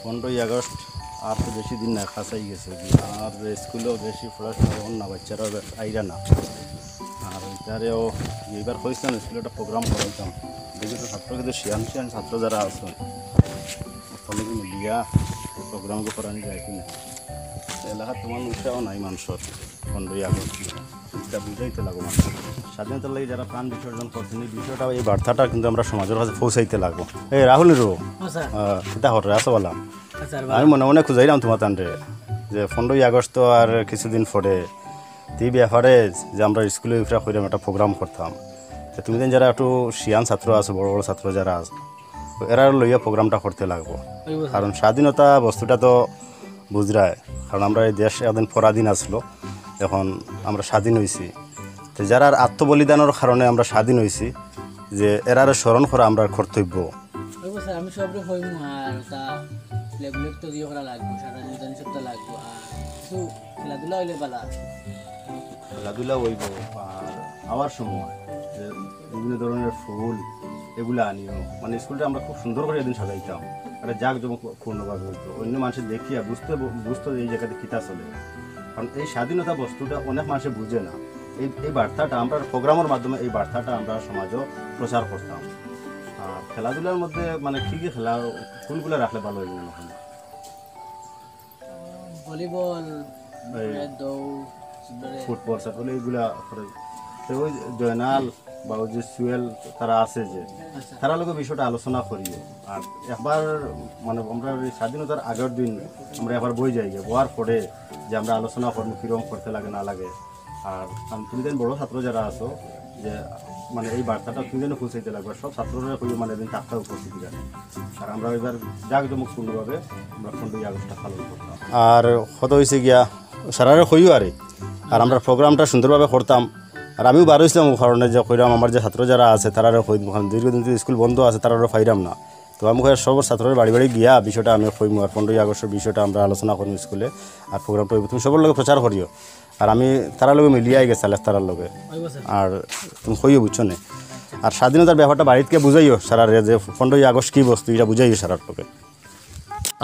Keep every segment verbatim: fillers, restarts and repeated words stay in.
পনেরোই আগস্ট আর তো বেশি দিন না, কাছাই গেছে। আর যে স্কুলেও বেশি পড়াশোনা অইতো না, বাচ্চারা আইরা না। আর ওইটারেও এইবার কইছিলাম স্কুলে একটা প্রোগ্রাম করাইতাম, দেখি তো ছাত্র কিন্তু শিয়ান শিয়ান ছাত্র যারা আছে, তারা মিলিয়া প্রোগ্রাম করানি যায় কিনা। এলাকাত তেমন উৎসাহ নাই মানুষর পনেরোই আগস্ট। এটা বুঝাইতে লাগবো মানুষ। স্বাধীনতার লাগি যারা প্রাণ বিসর্জন করছেন, এই বিষয়টা, এই বার্তাটা কিন্তু আমরা সমাজর কাছে পৌঁছাইতে লাগবো। এই রাহুল রো, হ্যাঁ, স্যার। আহ, কিতা খবর, আছো বালা? হ্যাঁ, স্যার, বালা। আমি মনে মনে খুঁজাইলাম তোমার তানরে, যে পনেরোই আগস্ট তো আর কিছুদিন পরে, এই ব্যাপারে যে আমরা স্কুলে ইফরা কইরাম একটা প্রোগ্রাম করতাম, তো তুমি যেন যারা একটু শিয়ান ছাত্র আছো, বড় বড় ছাত্র যারা আছে, তো এরা লইয়া প্রোগ্রামটা করতে লাগবো। অইবো, স্যার। কারণ স্বাধীনতা বস্তুটা তো বুঝরায়, কারণ আমরা এই দেশ একদিন পরাধীন আসলো, এখন আমরা স্বাধীন হইছি। তো যারার আত্মবলিদানের কারণে আমরা স্বাধীন হইছি, যে এরারে স্মরণ করা আমরার কর্তব্য। অইবো স্যার, আমি সবরে কইমু, আর তা ফ্ল্যাগ ফ্ল্যাগ তো ইয়ে করা লাগবো, সারা নির্ধারণ সবটা লাগবো, আর কিছু খেলাধুলা অইলে বালা। খেলাধুলা অইবো, আর আওয়ার সময় যে বিভিন্ন ধরনের ফুল এগুলা আনিও, মানে স্কুলটা আমরা খুব সুন্দর করে একদিন সাজাইতাম, একটা জাঁকজমক পূর্ণভাবে হইতো, অন্য মানুষে দেখিয়া বুঝতে, বুঝতো যে এই জায়গাতে কিতা চলে। কারণ এই স্বাধীনতা বস্তুটা অনেক মানুষে বুঝে না। এই, এই বার্তাটা আমরা প্রোগ্রামের মাধ্যমে এই বার্তাটা আমরা সমাজে প্রচার করতাম। আর খেলাধুলার মধ্যে মানে কি কি খেলা, কোনগুলা রাখলে ভালো হইব মনে হয়? ভলিবল, এই তারপরে দৌড়, তারপরে ফুটবল, ফুটবল এইগুলা করে। তো ওই জয়নাল বা ওই যে সুয়েল তারা আছে যে, আচ্ছা। তারা লগে বিষয়টা আলোচনা করিও। আর একবার মানে আমরা ওই স্বাধীনতার আগের দিন আমরা একবার বই যাই, বওয়ার পরে যে আমরা আলোচনা করবো কিরকম করতে লাগে না লাগে। আর আমি, তুমি যেন বড় ছাত্র যারা আছো, যে মানে এই বার্তাটা তুমি যেন পৌঁছাইতে লাগবে, সব ছাত্ররা কইও মানে দিন টাকটা উপস্থিত জানে। আর আমরা এবার জাঁকজমকপূর্ণভাবে আমরা পনেরোই আগস্টটা পালন করতাম। আর কত হইছে গিয়া, সারারে কইও আরে, আর আমরা প্রোগ্রামটা সুন্দরভাবে করতাম। আর আমিও বার হইছিলাম ও কারণে যে কইরাম, আমার যে ছাত্র যারা আছে তারারে কই, কারণ দীর্ঘদিন তো স্কুল বন্ধ আছে, তারারে পাইরাম না। তো আমি কই সব ছাত্রর বাড়ি বাড়ি গিয়া বিষয়টা আমি কইমু, আর পনেরোই আগস্টের বিষয়টা আমরা আলোচনা করমু স্কুলে, আর প্রোগ্রামটা হইব, তুমি সবার লগে প্রচার করিও। আর আমি তারার লগে মিলিয়া আই গেছি, আলেক তারার লগে। অইবো স্যার। আর তুমি কইও, বুঝছো নে? আর স্বাধীনতার ব্যাপারটা বাড়িত গিয়া বুঝাইও সারারে, যে পনেরোই আগস্ট কি বস্তু, এটা বুঝাইও সারার লগে।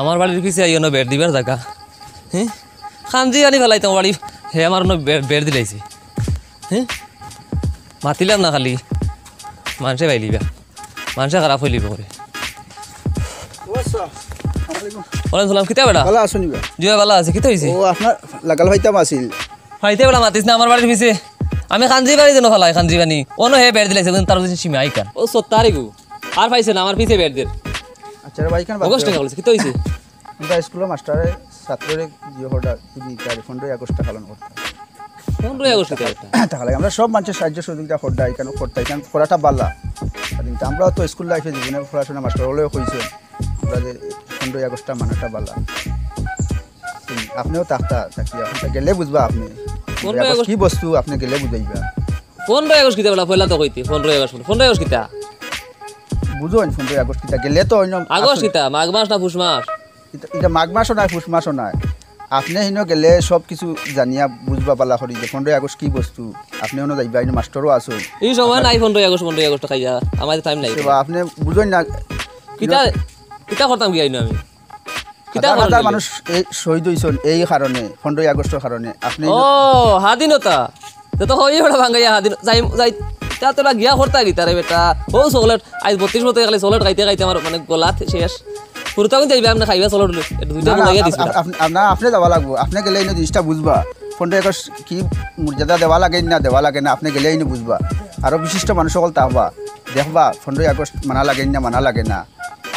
আমার বাড়ির পিছে আইও না, বেড় দিবার জাগা। হ্যাঁ, কান্দি আনি ফেলাইতাম বাড়ি। হে আমার অনো বেড়, বেড় দিলাইছে। হ্যাঁ, মাতিলাম না খালি, মানষে পাইলিবা, মানষে খারাপ অইলিবা করে। ও আচ্ছা, আসসালামু আলাইকুম। ওয়ালাইকুম সালাম, কিতা বেটা? ভালা আছো নি বা? জি ভাই, ভালা আছি। কিতা হইছে? ও, আপনার লাগাল পাইতাম আছিল। পাইতে বেটা মাতিস না, আমার বাড়ির পিছে। আমি কান্দি বাড়ি যেন ফালাই, কান্দি বানি। অনো হে বেড় দিলাইছে, কিন্তু তার পিছে সীমা আইকা। ও সত্তারি গো, আর পাইছে না, আমার পিছে বেড় দের। আচ্ছা রে ভাই, কেন বাদ অগস্ট দেও? টাকা বলছে, কিতা হইছে? আমরা স্কুলের মাস্টারে ছাত্ররে ইয়ে করতা, কি দিতা, পনেরোই আগস্টটা পালন করতা। পনেরোই আগস্ট কিতা করতা? টাকা লাগে। আমরা সব মানুষের সাহায্য সহযোগিতা করতা, এখানে করতা, এখানে করাটা বালা। আর কিন্তু আমরাও তো স্কুল লাইফে জীবনে পড়াশোনা মাস্টার হলেও কইছে, আমরা যে পনেরোই আগস্টটা মানাটা বালা। হুম, আপনিও থাকতা, থাকি এখন তো গেলে বুঝবা আপনি। পনেরোই আগস্ট কি বস্তু আপনি গেলে বুঝাইবা। পনেরোই আগস্ট কিতা বেটা, পয়লা তো কইতে, পনেরোই আগস্ট, পনেরোই আগস্ট কিতা? বুঝো নি, পনেরোই আগস্ট কিতা? গেলে তো অন্য আগস্ট আছে। কিতা? মাঘ মাস না পুষ মাস? এটা, এটা মাঘ মাসও নাই, পুষ মাসও নাই। আপনে হিনো গেলে সব কিছু জানিয়া বুঝবা বালা করি যে পনেরোই আগস্ট কি বস্তু। আপনে অনো যাইবা, হিনো মাস্টরও আছইন। ই সময় নাই, পনেরোই আগস্ট, পনেরোই আগস্ট খাইয়া, আমার টাইম নাই। আপনে বুঝইন না। কিতা, কিতা করতাম গিয়া হিনো আমি? কিতা হাজার হাজার মানুষ এই শহীদ অইছইন এই কারণে, পনেরোই আগস্টর কারণে। আপনে ও, স্বাধীনতা। তে তো হই ওটা ভাঙ্গাইয়া স্বাধীন-, যাই, যাই, তা তোরা গিয়া করতা কিতা রে বেটা? ও চকলেট, আইজ বত্রিশ বছর খালি চকলেট খাইতে খাইতে আমার মানে গলা থে-, শেষ। পুরুতা কোন যাইবা, আপনে খাইবা চকলেট, এটা দুইটা না, না, লাগাইয়া দিস আপ-, বেটা। আপ-, আপ-, না, আপনে যাওয়া লাগবো। আপনে গেলে ইনো জিনিসটা বুঝবা। পনেরোই আগস্ট কি মর্যাদা দেওয়া লাগে না, দেওয়া লাগে না, আপনে গেলে ইনো বুঝবা। আরো বিশিষ্ট মানুষ সকল তাহবা, দেখবা, পনেরোই আগস্ট মানা লাগে না, মানা লাগে না।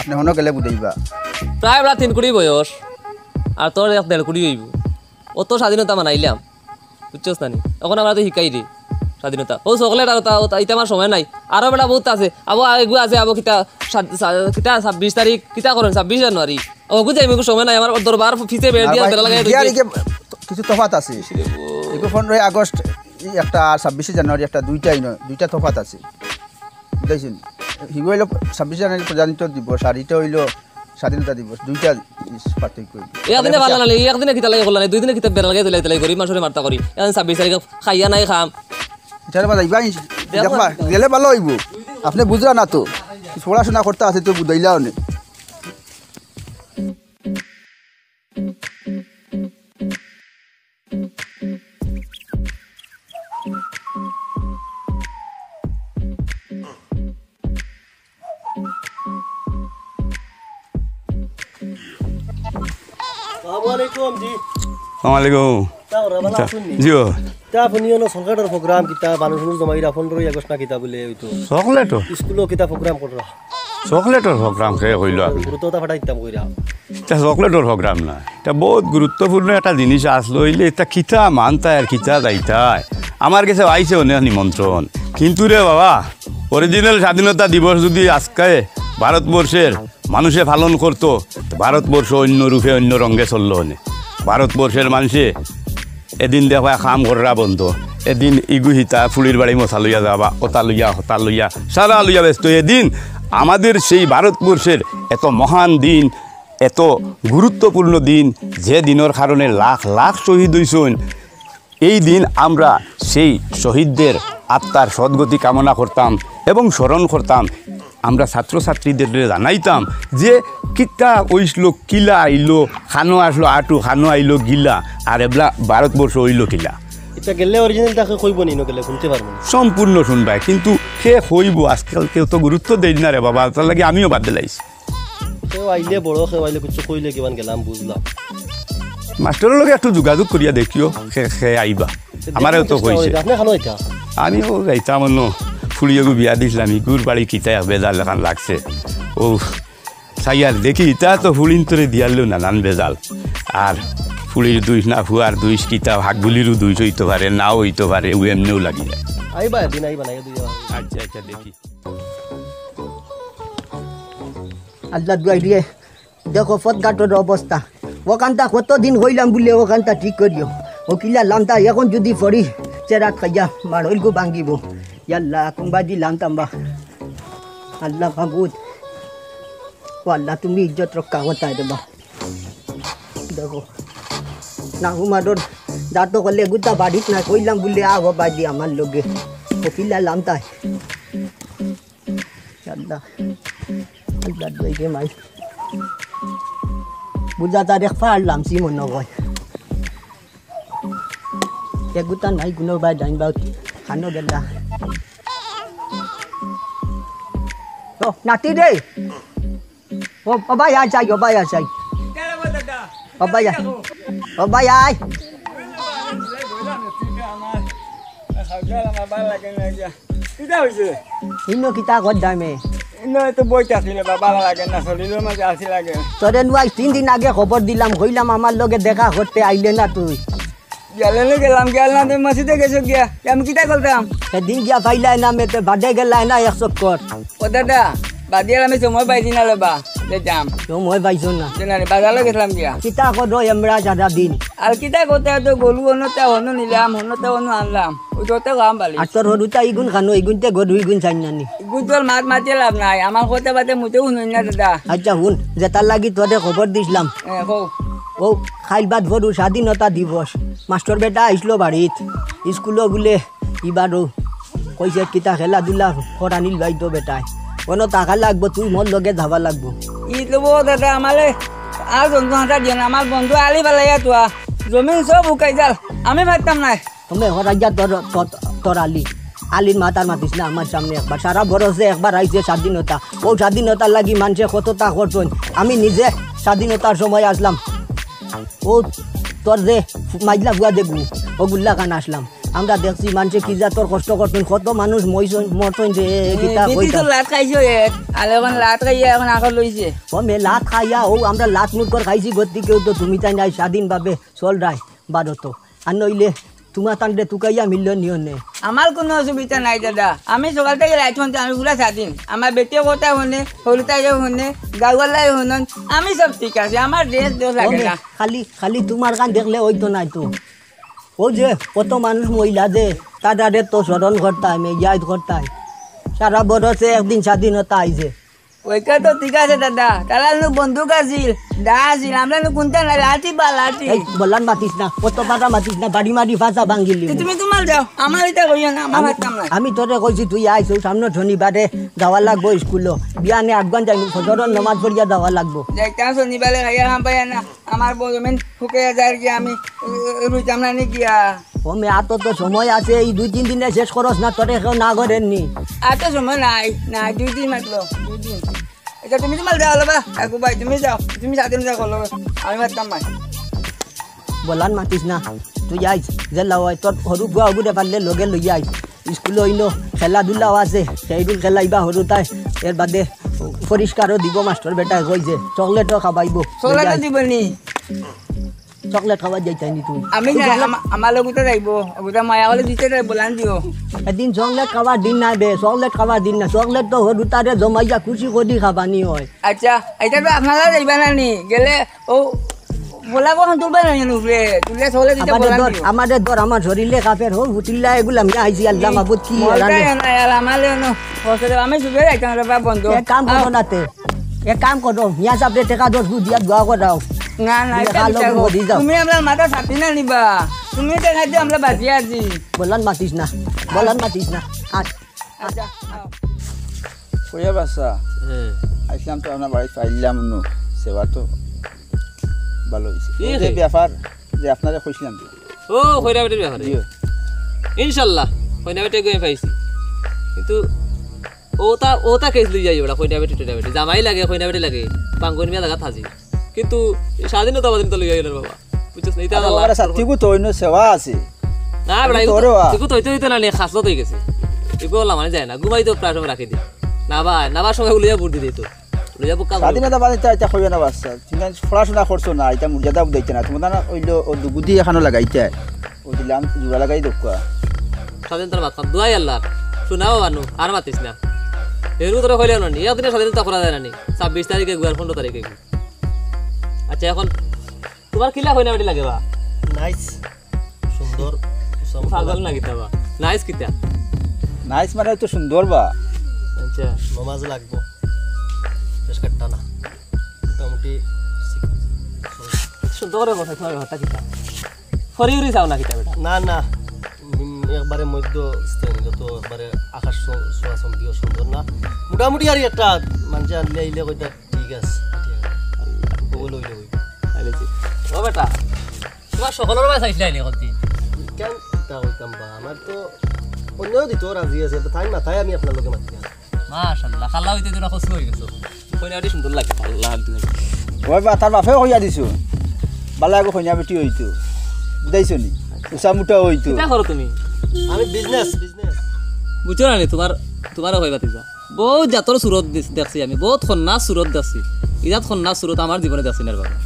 আপনে হনো গেলে বুঝাইবা। প্রায় বেটা তিন কুড়ি বয়স, আর তোর এক দেড় কুড়ি অইবো। অত স্বাধীনতা মানাইলাম, বুঝছস না নি? এখন আমরা তো শিখাই রে স্বাধীনতা। ও চকলেট আর তা, ও তা, ইতা আমার সময় নাই। আরো বেটা বহুত আছে। আবো আরেকগু আছে, আবো কিতা, সাত-, সা-, কিতা ছাব্বিশ তারিখ, কিতা করেন ছাব্বিশ জানুয়ারি? ও গু যাইমু, সময় নাই, আমার দরবার পিছে বেড় না দিয়া ভাই, বেড়া লাগাই ইন্ডিয়ার দিছে। ইগে কিছু তফাত আছে। এগু পনেরোই আগস্ট একটা আর ছাব্বিশে জানুয়ারি একটা, দুইটাই নয়, দুইটা তফাত আছে। বুঝাইছেন? হিগু অইলো ছাব্বিশে জানুয়ারি প্রজাতন্ত্র দিবস, আর ইটা অইলো স্বাধীনতা দিবস, দুইটা জিনিস পার্থক্য অইলো। এই একদিনে ভালা নালে, এই একদিনে কিতা লাগে করলা নাই, দুই দিনে কিতা বেড়া লাগে দিলাই দিলাই করি, মানুষরে মারতা করি। এখন ছাব্বিশ তারিখে খাইয়া নাই খাম। ইটার বাদে ইবা ইস-, দেখো দেখবা, না। গেলে ভালা অইবো। আপনে বুঝরা না তো। পড়াশোনা করতা আছে তো বুঝাইলাও নে। আসসালামু আলাইকুম জি। আসসালামু আলাইকুম। তা ওরা ভালা আছইন নি? জি ও। তা আপনি অনো সরকারর প্রোগ্রাম কিতা, মানুষ উনুষ জমাইরা পনেরোই আগস্ট না কিতা বুলে অইতো। চকলেটর? স্কুলো কিতা প্রোগ্রাম কররা? চকলেটর প্রোগ্রাম কে কইলো আপনে? গুরুত্বতা ফাটাই দিতাম কইরা। ইটা চকলেটর প্রোগ্রাম না, ইটা বহুত গুরুত্বপূর্ণ একটা জিনিস আসলো। অইলে ইটা কিতা মানতায় আর কিতা যাইতায়? আমার গেছে আইছে অনেক নিমন্ত্রণ, কিন্তু রে বাবা, অরিজিনাল স্বাধীনতা দিবস যদি আজকে ভারতবর্ষের মানুষে পালন করতো, ভারতবর্ষ অন্য রূপে অন্য রঙে চললো অনে। ভারতবর্ষের মানুষে এদিন দেখবা কাম কররা বন্ধ, এদিন ইগু হিতা ফুলির বাড়ি মশা লইয়া যাবা, ওতা লইয়া, হতা লইয়া, সারা লইয়া ব্যস্ত। এদিন আমাদের সেই ভারতবর্ষের এত মহান দিন, এত গুরুত্বপূর্ণ দিন, যে দিনর কারণে লাখ লাখ শহীদ অইছইন, এই দিন আমরা সেই শহীদদের আত্মার সদ্গতি কামনা করতাম এবং স্মরণ করতাম। আমরা ছাত্রছাত্রীদের জানাইতাম যে কিতা অইছলো, কিলা আইলো, খানো আসলো আটু, খানো আইলো গিলা, আর এবলা ভারতবর্ষ অইলো কিলা। ইটা গেলে অরিজিনালটাকে কইবো নি, ইনো গেলে হুনতে পারবো না। সম্পূর্ণ হুনবায়, কিন্তু কে কইবো? আজকাল কেউ তো গুরুত্ব দেয় না রে বাবা, তার লাগি আমিও বাদ দিলাইছি। কেউ আইলে বড়, কেউ আইলে কিছু কইলে কিমান গেলাম বুঝলাম। মাস্টরর লগে একটু যোগাযোগ করিয়া দেখিও, কে, কে আইবা। আমারেও তো কইছে। আপনি খানো ইতা? আমিও যাইতাম অন্য ফুড়ি এগু বিয়া দিছলাম, ইগুর বাড়ি কিতা এক বেজাল লাখান লাগছে। ও, চাইয়ার দেখি, ইতা তো ফুড়িন্তরে দিয়ারলেও নানান বেজাল। আর ফুড়ির দুষ না, ফুয়ার দুষ, কিতা হাগুলিরও দুষ অইতো পারে, নাও অইতো পারে, ও এমনেও লাগি যায়। আইবা এদিন, আইবা না, এদিন আইবা। আচ্ছা, আচ্ছা, দেখি। আল্লাহ দুয়াই দিয়ে দেখো পথঘাটর অবস্থা। ওখানটা কতদিন কইলাম বুলে ওখানটা ঠিক করিও। ও কিলা লামতা এখন যদি পড়ি চেরাত খাইয়া মারইলগু ভাঙ্গিব। ইয়াল্লা, কুম্বাদি লামতাম বা। আল্লাহ মাবুদ। ও আল্লাহ, তুমি ইজ্জত রক্ষা করতায় দেবা। দেখো। না হুমারর দাঁত করলে গুতা বাড়িত না কইলাম বুলে আহ বাদি আমার লগে। ও কিলা লামতায়। আল্লাহ, আল্লাহ, দই রে মাই। বুঝা তার এক ফাড়লাম, সি মনে হয়। এগুতা নাই, কোনো বাই ডাইন বাউতি। খানো গেলা। ও, নাতি রে। ও, ও ভাই, আয়, যাই, ও ভাই, আয়, যাই। ও ভাই, আয়। ও ভাই, আয়। কিতা হইছে? ইনো কিতা কর দামে? ইনো তো বই চাছিল, বাবা লাগে না, শরীরের মাঝে আসি লাগে। তোরে নুয়াই তিন দিন আগে খবর দিলাম, কইলাম আমার লগে দেখা করতে আইলে না তুই। গেলে না গেলাম, গেল না, তুমি মসজিদে গেছো গিয়া, আমি কিতা করতাম? সেদিন গিয়া পাইলাই না, মেতে বাদে গেলাই না এক চক্কর। ও দাদা, বাদিয়ার আমি সময় পাইছি না রে বা, যে যাম। সময় পাইছো না? যে না রে, বাজারে গেছিলাম গিয়া। কিতা করো এমরা সারা দিন? আর কিতা করতে তো গরু অন্যটা অন্য নিলাম, অন্যটা অন্য আনলাম। ওই তো তো গাম বালি। আর তোর হরুতা ইগুন খানো, ইগুনতে গরু ইগুন চাই না নি? ইগুন তোর মাত মাতিয়ে লাভ নাই, আমার কথা বাতে মুতেও হুনই না দাদা। আচ্ছা হুন, যেটার লাগি তোরে খবর দিছিলাম। এ, কও। ও, কাইল বাদ পরু স্বাধীনতা দিবস। মাস্টর বেটা আইছলো বাড়িত, স্কুলো বুলে ইবারও কইছে কিতা খেলাধুলা করানি লইতো বেটায়। অনো থাকা লাগবো, তুই মোর লগে যাওয়া লাগবো। ই তো বউ দাদা, আমারে আর জন্তু হাঁটা দিও না। আমার বন্ধু আলি ফালাইয়া তুয়া, জমিন সব হুকাই যার, আমি পারতাম নায়। তুমি হরাইয়া তোর, তোর, তোর আলি, আলির মাতার মাতিস না আমার সামনে একবার। সারা বরসে একবার আইছে স্বাধীনতা, ও স্বাধীনতার লাগি মানষে কততা করছইন। আমি নিজে স্বাধীনতার সময় আসলাম, ও তোর যে মাইজলা ফুয়া দেখবু, ও গুল্লা খান আসলাম। আমরা দেখছি মানষে কি জাতর কষ্ট করছইন, কত মানুষ মইছইন, মরছইন রে, কিতা বেটি তো কইতাম। লাত খাইছো এক, আর এখন লাত খাইয়া এখন আখর লইছে। ও মে লাত খাইয়া, ও আমরা লাত মুট কর খাইছি, গতি কেউ তো তুমি তাই নাই স্বাধীনভাবে চল রায় ভারত। আর নইলে তোমার তান্ডে তুকাইয়া মিলল নিও নে। আমার কোনো অসুবিধা নাই দাদা, আমি সকাল থেকে রাইত পর্যন্ত আমি পুরা স্বাধীন। আমার বেটিও কথা শুনে, হরুতাইও শুনে, গাওয়ালায় শুনন, আমি সব ঠিক আছে, আমার দেশ দোষ লাগে না। খালি, খালি তোমার কান দেখলে ওই তো নাই তো। ও যে কত মানুষ মহিলা যে, তাদের তো স্মরণ করতাই, মেজাজ করতাই। সারা বরসে একদিন স্বাধীনতা আইছে। ওইটা তো ঠিক আছে দাদা, তারা নু বন্দুক আছিল, দা আছিল, আমরা নু কোনটা নাই, লাঠি বা লাঠি। এই বলান মাতিস না, কত পাটা মাতিস না, বাড়ি মারি ফাঁসা ভাঙ্গিলি। তো তুমি তোমার যাও, আমার এটা কইও না, আমার আমি, পারতাম না। আমি তোরে কইছি তুই আইস, ওই সামনে শনিবারে যাওয়া লাগবো স্কুলো, বিয়ানে আফগান যাই, ফজরর নমাজ পড়িয়া যাওয়া লাগবো। যাইতাম শনিবারে খাইয়া খাম পাইয়া না, আমার বউ জমিন হুকাইয়া যার গিয়া আমি, উম, রুইতাম না নি গিয়া। ও মে, আর তো, তো সময় আছে, এই দুই তিন দিনে শেষ করস না, তোরে কেউ না করেন নি। আর তো সময় নাই, নাই, দুই দিন মাত্র, দুই দিন। এটা তুমি তোমার যাও লবা, আকু ভাই, তুমি যাও, তুমি সাথে যাও করো, আমি মারতাম ভাই। বলান মাতিস না, তুই আইস, যে লাও আয়, তোর হরু বুয়া ওগুরে পারলে লগে লইয়া আইস। স্কুলো অইলো খেলাধুলাও আছে, সেইগুন খেলাইবা হরুতায়, এর বাদে পরিষ্কারও দিব মাস্টর বেটায় কই যে, চকলেটও খাবাইবো। চকলেটও লইয়া আইস। দিবনি? চকলেট খাবার যাইতাই নি তুই? আমি তুই না, চকলেট আমা-, আমার লোক উঠে যাইবো, ওটা মায়া হলে দিতে যাই, বলান দিও। এদিন চকলেট খাবার দিন না বে, চকলেট খাবার দিন না, চকলেট তো হরুতারে জমাইয়া খুশি করি খাবানি হয়। আচ্ছা, এটা তো আপনারা যাইবা না নি, গেলে ও বলা কখন তুলবা না নি উপরে, তুললে চকলেট দিতে আমাদের বলান ধর, দিও। আমাদের ধর, আমার শরীরে কাপের হোক, হুতিল্লা এগুলা আমি আইছি, আল্লাহ মাবুদ কি মলটা এলানে। এ না, এলা মালে অনো, বসে দেব, আমি সুখে যাইতাম রে বাপ বন্ধু। এক কাম করো আও। না তে, এক কাম করো, মিয়া সাহেবরে টেকা দশ গু দিয়া দোয়া করাও। না, না, বুঝলে, এটা ভালো বিচার করে হোক। দি যাও। তুমি আমরার মাথা ছাতি না নিবা। তুমি দেখা দিও আমরা বাঁচিয়া আছি। বলান মাতিস না, বলান মাতিস না। আর আচ্ছা, আও। কইয়া বাসা? হ্যাঁ। আইসলাম তো আপনার বাড়ি পাইলাম নু। সেবা তো ভালো হইছে। কি ও যে হে? ব্যাপার যে আপনারে কইছিলাম তো। ও, কইরা বেটির ব্যাপারে? জি। ইনশাল্লাহ, কইনা বেটি গই পাইছি। কিন্তু ওটা, ওটা কেস লই যাই ওরা, কইনা বেটি, টইনা বেটি। জামাই লাগে, কইনা বেটি লাগে। পাঙ্গুন মিয়া লাগা থাজি। কিন্তু স্বাধীনতাবাদী তো লই যাই না বাবা। বুঝছস না? এটা আরে আল্লাহ। বাবারে, সাত্তিকু তো অন্য সেবা আছে। না, বেটা, আমি এগু তো তো, ওরে বা। এগু তো হইতে হইতে না, নিয়ে খাসলো তো হয়ে গেছে। এগু আল্লাহ মানে যায় না। ঘুমাই তো প্রায় সময় রাখি দিই। না ভাই, না ভাই, সবাই উলিয়া ভোট দিতে তো। লইয়া বুকা করো। স্বাধীনতাবাদী তো এটা কইবে না বাচ্চা। তুমি পড়াশোনা করছো না, এটা মর্যাদা বুঝাইতে না। তোমার না অইলো ও দুগুদি এখানো লাগাইতে। ও দিলাম জুড়া লাগাই দোকা। স্বাধীনতার মাত খান, দোয়াই আল্লাহ। শোনাও বানু, আর মাতিস না। এরু তোরা কইলে না নি, একদিনে স্বাধীনতা করা যায় না নি। ছাব্বিশ তারিখে গু আর পনেরো তারিখে গু। আচ্ছা, এখন তোমার কিলা কইনা বেটি লাগে বা? নাইস, সুন্দর, চমকদার। পাগল না কিতা বা? নাইস কিতা? নাইস মানে তো সুন্দর বা। আচ্ছা। নমাজ লাগবো, বেশ কাটটা না, মোটামুটি। সুন্দর করে কথা, তোমার কথা কিতা? ফরি উরি যাও না কিতা বেটা? না, না, উম, একবারে মধ্য শ্রেণী, যত একবারে আকাশ ছো-, ছোঁয়া সম্পর্কীয় সুন্দর না, মোটামুটি আর একটা মানুষে আনলে আইলে কইতা ঠিক আছে, ঠিক আছে। ও লইলে হইব। আইলেছি। ও বেটা, তোমার সকলের ভাই চাইছিলাই নি কতি? কেন তা কইতাম বা, আমার তো অন্যও দিত রাজি আছে, তো তাই মাথায় আমি আপনার লগে মাতি না। মাশাআল্লাহ, খালা হইতে তোরা খুশি হয়ে গেছো। কইনা বেটি সুন্দর লাগে, আল্লাহ আলহামদুলিল্লাহ। ওই বা, তার বাপেও কইয়া দিছো, বালা এগো কইনা বেটি হইতো, বুঝাইছো নি? উষা মুটা হইতো। কিতা করো তুমি? আমি বিজনেস, বিজনেস। বুঝছো না নি? তোমার, তোমারও হয় বাতিজা। বহুত জাতর সুরত দেখ-, দেখছি আমি, বহুত কন্যা সুরত দেখছি। ইজাত কন্যা সুরত আমার জীবনে দেখছি না রে বাবা।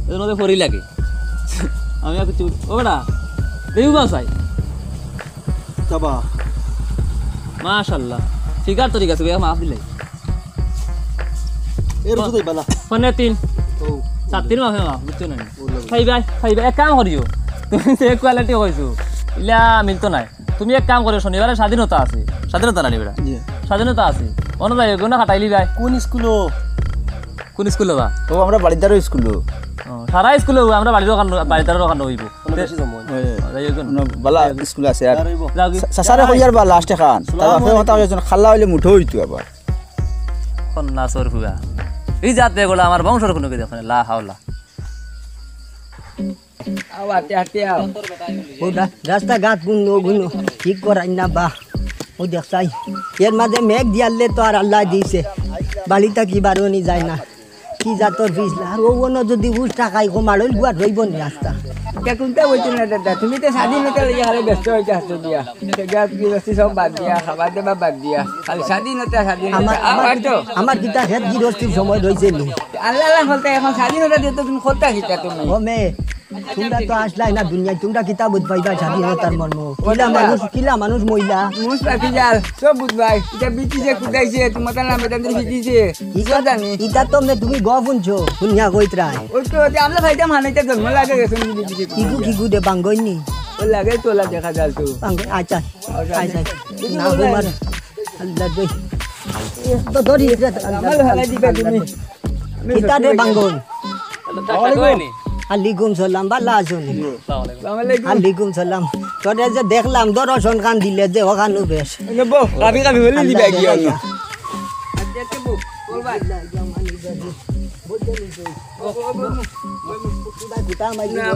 এজন্য ফরি লাগে। আমি আর কিছু, ও বেটা, দেউ বা চাই। যাবা। মাশাআল্লাহ। ফিগার তো ঠিক আছে, ভাইয়া মাফ দিলাই। এর ওষুধ হইবা না। ফোনে তিন। ও। সাত তিন মাফে মাফ, বুঝছো না? ও লাগে। খাইবা, খাইবা, এক কাম করিও। তুমি যে কোয়ালিটি কইছো, ইলা মিলতো নাই। তুমি এক কাম করো, শনিবারে স্বাধীনতা আছে। স্বাধীনতা না নিবে? জি। স্বাধীনতা আছে। অন্য যাই, গুনা খাটাইলি ভাই। কোন স্কুলো? কোন স্কুলো বা? ও, আমরা বাড়িদারও স্কুলো। ও, সারা স্কুলে অইবো, আমরা বাড়ির ওখান, বাড়ির তার ওখান অইবো। কোনো বেশি জমা হয় না। যাই হোক, কোনো বালা স্কুল আছে আর। আর অইবো। যাও কি? চা-, চাচারে কইয়ার বা লাস্ট এখান। তার বাপের কথা কইছেন, খাল্লা অইলে মুঠো অইতো আবার। কোন নাচর হুয়া? এই জাতে এগুলা আমার বংশর কোনো কি দেখো না, লা হাওলা। আও, আতে, আতে আও। ও রা-, রাস্তাঘাট গুন, ও গুন ঠিক করাই না বা। ও দেখছাই, এর মাঝে মেঘ দিয়ারলে তো আর আল্লাহ দিছে, বাড়ি থাকি বারোনি যায় না। কি জাতর পিছলা, আর ও অনো যদি উল্টা খাই, কো মাড়ল গুয়া রইব নি রাস্তা। কে কোনটা বলছো না দাদা, তুমি তো স্বাধীনতা লইয়া খালি ব্যস্ত হইতে আসছো দিয়া। সেটা কি বস্তি সব বাদ দিয়া, খাবার দাবার বাদ দিয়া, খালি স্বাধীনতা, স্বাধীনতা। আমার, আ, আমার, হয়তো। আমার কিতা হেত গিরস্তির সময় রইছে নি? আল্লাহ, আল্লাহ বলতে এখন স্বাধীনতা দিতে তুমি কোনটা কিতা তুমি? ও মেয়ে, তোমরা তো আসলাই না দুনিয়াত, তোমরা কিতা বুঝ পাইবা স্বাধীনতার মর্ম? কিলা মানুষ, কিলা মানুষ মইলা? মুস লাঠি জাল, সব বুঝবাই। এটা ব্রিটিশে কুদাইছে, তোমার নামে তাদের ব্রিটিশে। ইটা জানি। ইটা তো মে তুমি গফ হুনছো, হুনিয়া কইতরাই। ওই তো, ওই যে আমরা ভাইটা মানে এটা জন্ম লাগে গেছে, ব্রিটিশে কুদাইছে। কিগু, কিগু দে বাঙ্গইনি? ও লাগে তোলা দেখা জাল তো। বাঙ্গই, আচ্ছা, আচ্ছা। আচ্ছা। না, ও মার। আল্লাহ দে। তো ধরি, আমার ভালা দিবা তুমি। কিতা রে বাঙ্গন? আলাইকুম সালাম, ভালা আছো নি? আলাইকুম সালাম। তোরে যে দেখলাম, দর্শন খান দিলে যে ওখানো বেশ। এনে বউ, কাবি কাবি হলি দিবা কি অন্য?